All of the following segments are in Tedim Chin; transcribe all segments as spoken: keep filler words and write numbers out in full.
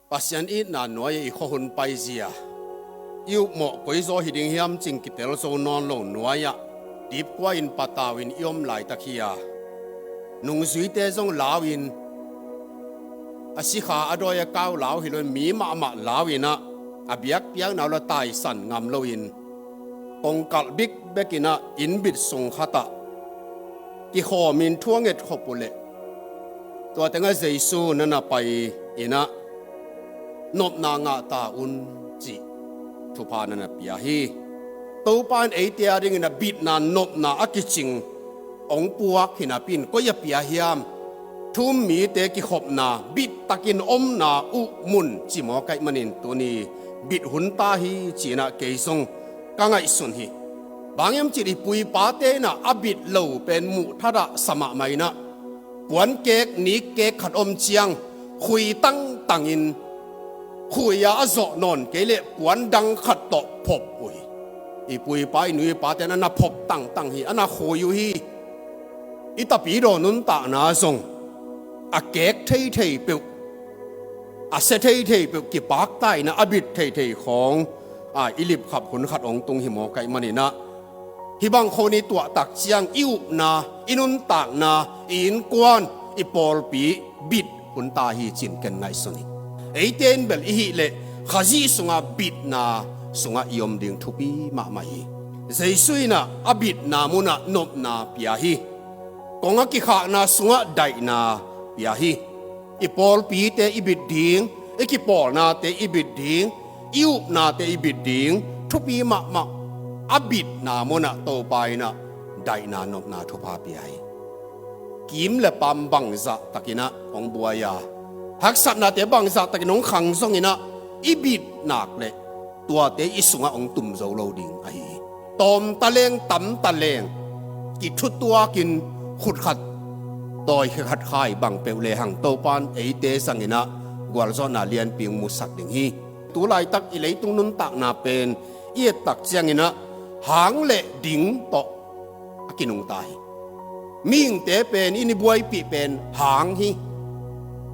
Pasian itna nuai-ah i khuahun paizia, i upmawh koizaw hi ding hiam cih kitel zo nawn lo nuai-ah dipkua-in patau-in i om laitak hi a, nungzuite zong lau-in, a sikha a dawi a kau lau hi loin mi mahmah lau-in ah, a biakpiakna uh la taisan ngam loin, kongkalh bikbekin ah innbit sung khatah kikhawmin thu a ngetkhop uh leh, tua tengah Jesu na na pai-in ah, "Nopna ngah ta un," cih thupha na na pia hi. Topa in eite adingin a bitna nopna a kicing hong puak hi napi-in koi a pia hiam? Thu-um mite kikhopna, bittakin omna uh mun ci mawk ahih manin tuni bit hun ta hi ci-in ah kei zong ka ngaihsun hi. Bang hiam cih leh i pu i pate in ah a bit lo pen muh thadah sa mahmah in ah, puan kek, nik kek khat om ciang, khui tangtangin, khui-a a zawh nawn kei leh puan dang khat tawh phop uh hi. I pu i pa, i nu i pate in ah na phop tangtang hi, a na khui uh hi. I tapidaw nuntakna zong a kek theithei peuh, a sia theithei peuh, kipakta-in ah a bit theithei khawng, a, i lipkhap hun khat hong tung hi mawk ahih manin ah, hih bang khawng i tuahtak ciang i upna, i nuntakna, i innkuan, i pawlpi bit hun ta hi ci-in ken ngaihsun hi. Eite in bel i hih leh Khazih sungah bitna sungah i om ding thupi mahmah hi. Jesu in ah a bitna munah nopna pia hi. Kong a kikhakna sungah daihna pia hi. I pawlpite i bit ding, i kipawlnate i bit ding, i upnate i bit ding thupi mahmah. A bitna munah Topa in ah daihna nopna thupha pia hi. Kiim le paam bangzahtakin ah hong buai a, haksatnate bangzahtakin hong khang zongin ah, i bit nak leh tuate i sungah hong tum zo lo ding ahi hi. Tawm taleng, tam taleng, kithutuakin khut khat, dawi khat khai bang peuh lehang Topa in eite zangin ah gualzawhna lianpi hong musak ding hi. Tu laitak i leitung nuntakna pen i ettak ciangin ah, hang le ding tawh a kinungta hi. Mihingte pen i buaipih pen hang hi.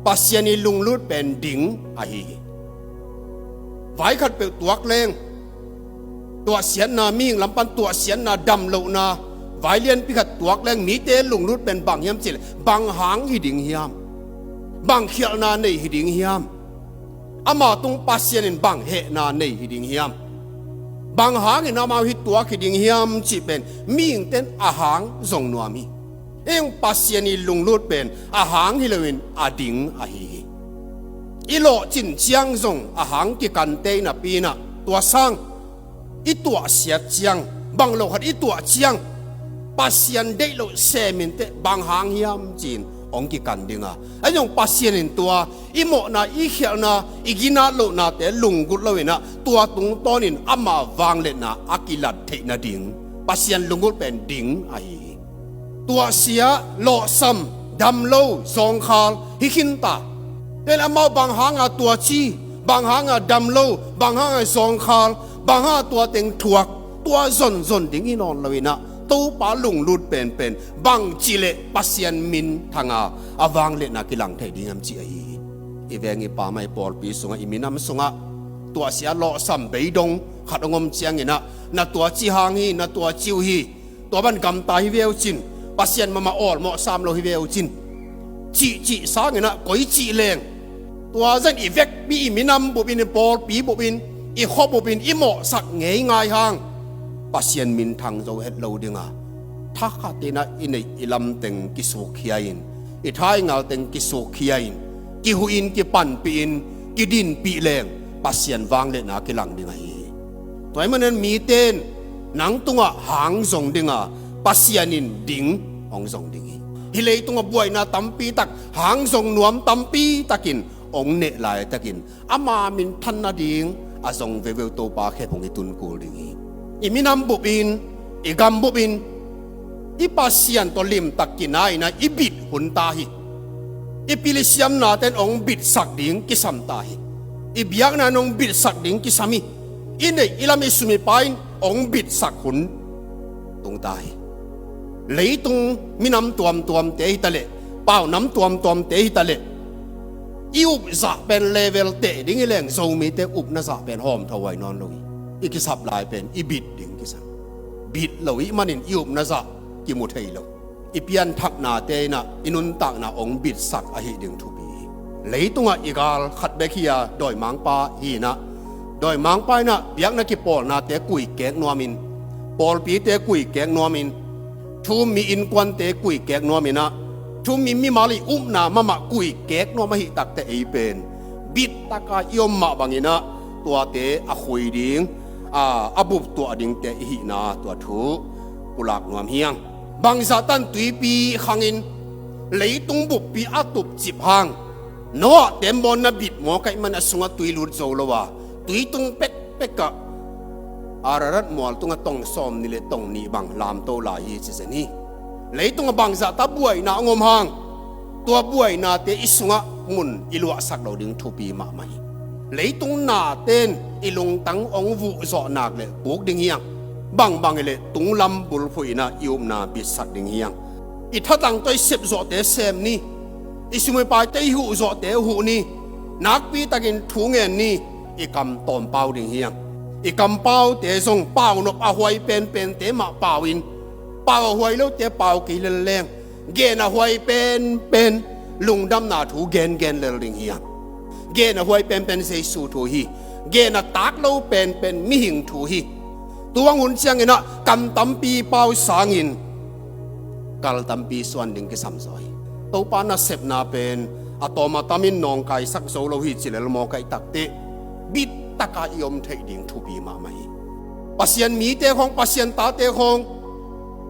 Pasian i lunglut pen ding ahi hi. Vai khat peuh tuak leng, tuahsiatna, mihing lam pan tuahsiatna, damlohna, vai lianpi khat tuak leng, mite lunglut pen bang hiam cih leh, bang hang hi ding hiam? Bang khialhna nei hi ding hiam? Ama tung Pasian in bang hehna nei hi ding hiam? Bang hangin amau hih tuak hi ding hiam cih pen mihingte in a hang zong nuam hi. Ei hong Pasian i lunglut pen a hang hi loin a ding ahi hi. I lawhcin ciang zong a hang kikante i napi-in ah, tua sang i tuahsiat ciang, bang lo khat i tuah ciang, Pasian deih loh semin teh bang hang hiam ci-in hong kikan ding a, ahi zong Pasian in tua i mawhna, i khialhna, i ginat lohnate lunggulh loin ah, tua tungtawnin ama vangliatna a kilat theih nading Pasian lunggulh pen ding ahi hi. Tuahsia, lawhsam, damlo, zawngkhal hi khinta. Tua leh amau bang hanga tuaci, bang hanga damlo, bang hanga zawngkhal, bang hanga tua teng thuak, tua zonzon ding hi nawn loin ah, Topa lunglut penpen bangci leh Pasian minthanga a vangliatna kilang thei ding hiam cih ahi hi. I veng i paam ah, i pawlpi sungah, i minam sungah tuahsia, lawhsam, beidong khat hong om ciangin ah, na tuaci hang hi, na tuaci uh hi, tua bang gamta hi ve uh cin, Pasian mahmah awlmawh sam lo hi ve uh cin, cihcih sangin ah koi cih leng, tua zah in i vekpi, i minam bupin, i pawlpi bupin, i khua bupin i mawhsak ngeingai hang, Pasian minthang zo het lo ding a, thakhatin ah i neih i lam teng kisukkhia-in, i thaingal teng kisukkhia-in, kihuhin, kipanpihin, kidinpih leng Pasian vangliatna kilang ding ahi hi. Tua ahih manin mite in nang tungah hang zong ding a, Pasian in ding hong zong ding hi. Hih leitungah buaina tampi tak, hang zong nuam tampi takin hong neh laitakin, ama minthan nading a zong veuveu Topa khephung i tun kul ding hi. I minam bupin, i gam bupin, i Pasian tawh limtak kinaina i bit hun ta hi. I pil i siamnate in hong bitsak ding kisam ta hi. I biakna in hong bitsak ding kisam hi. I neih i lam, i sum i pai in hong bitsak hun tung ta hi. Leitung minam tuamtuamte hi taleh, paunam tuamtuamte hi taleh, I upzah pen level teh ding hi leng Zomite upna zah pen hawmtho huai nawn lo hi. I kisap lai pen i bit ding kisam. Bit lo ih manin i upna zah kimu thei lo. I pianthaknate inah i nuntakna hong bitsak ahi ding thupi hi. Leitungah i gal khat bek hi a, dawimangpa hi inah, dawimangpa inah biakna kipawlnate kuikek nuamin, pawlpite kuikek nuamin, thu-um mi innkuante kuikek nuam inah, thu-um mi mimal i upna mahmah kuikek nuam ahih takteh ei pen bittaka i om mah bang inah tuate a khui ding, a, a buptuah dingte i hihna tua thu pulak nuam hiang. Bangzah tan tuipi khangin leitung buppi a tupcip hang Noah tembaw na bit mawk ahih man a sungah tui lut zo lo a, tuitung pekpek ah Ararat mual tungah tong sawmnih le tong nih bang lamto lai hi ci zen hi. Leitungah bangzah ta buaina hong om hang, tua buainate i sungah mun i luahsak lo ding thupi mahmah hi. Leitung naten i lungtang hong vuhzawh nak le puk ding hiang. Bangbang i le tunglam bulphuh inah i upna bitsak ding hiang. I thatang tawh i sepzawhte sem ni. I sum i paite i huhzawhte huh ni. Nakpitakin thu ngen ni. I kam tawmpau ding hiang. I kampaute zong paunop a huai penpente mah pau in, pau a huai lote pau kei lelleng, gen a huai penpen lungdamna thu gengen lel ding hiang. Gen a huai penpen Jesu thu hi. Gen a tak lo penpen mihing thu hi. Tuang hun cianginah kam tampi pau sangin kal tampi suan ding kisam zaw hi. Topa nasepna pen a tawm a tamin nawngkaisak zo lo hi ci lel mawk ahih takteh bittaka i om theih ding thupi mahmah hi. Pasian mite khawng, Pasian tate khawng,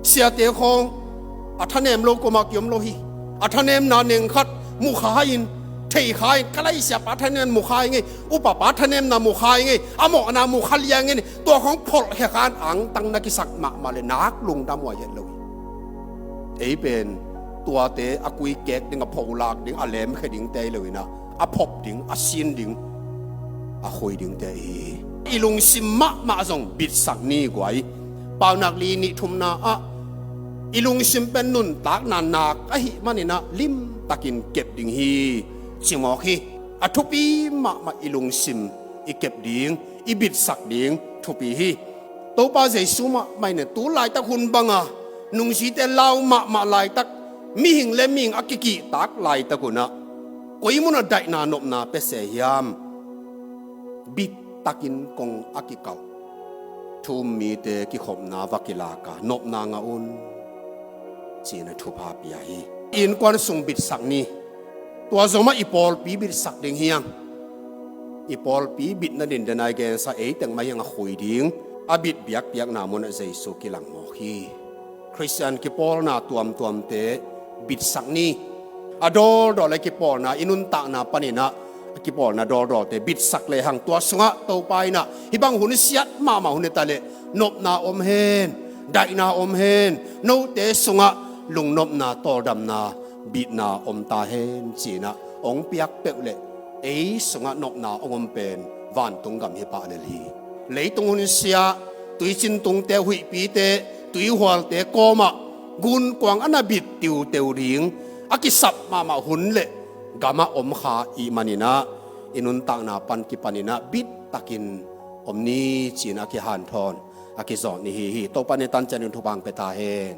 siate khawng a thanem lo kuamah kiom lo hi. A thanemna neng khat mukha in, theikha in, ka laisiapa thanemna mukha in ngei, upapa thanemna mukha in ngei, a mawhna mukha liang in, tua khawng pholhkhia khan angtang na kisak mahmah le nak lungdam huai het lo hi. Ei pen tuate a kuikek ding, a pholak ding, a lemkhia dingte hi lo inah a phop ding, a sin ding, a khui dingte hi. I lungsim mahmah zong bitsak ni guai. Paunak li nih thumna ah i lungsim pen nuntakna nak ahih maninah limtakin kep ding hi ci mawk hi. A thupi mahmah i lungsim i kep ding, i bitsak ding thupi hi. Topa Jesu mahmah inah tu laitak hun banga nungzuite lau mahmah laitak, mihing le mihing a kikihtak laitak hunah koi munah daihna nopna pia se hiam? Bittakin kong a kikalh thu-um mite kikhopna va kilaka nopna ngah un, ci-in a thupha pia hi. Innkuan sung bitsak ni. Tua zomah i pawlpi bitsak ding hiang. I pawlpi bitna dindena i gensa ei teng mah hiang a khui ding. A bit biakpiakna munah Jesu kilang mawk hi. Khristian kipawlna tuamtuamte bitsak ni. A dawldawl a kipawlna, i nuntakna paninah a kipawlna dawldawlte bitsak lehang tua sungah Topa inah hih bang hun siat mahmah hun hi ta leh nopna om hen, daihna om hen, note sungah lungnopna, tawldamna, bitna om ta hen ci-inah hong piak peuh leh ei sungah nopna hong om pen vantung gam hi pah lel hi. Leitung hun sia, tuicin tungte, huihpite, tuihualte kawmah gunkuang a na bit tiuteu ding a kisap mahmah hun le gamah om kha ih maninah i nuntakna pan kipaninah bittakin om ni ci-inah a kihanthawn, a kizawt ni hi hi. Topa in tan cianin thupha hong pia ta hen.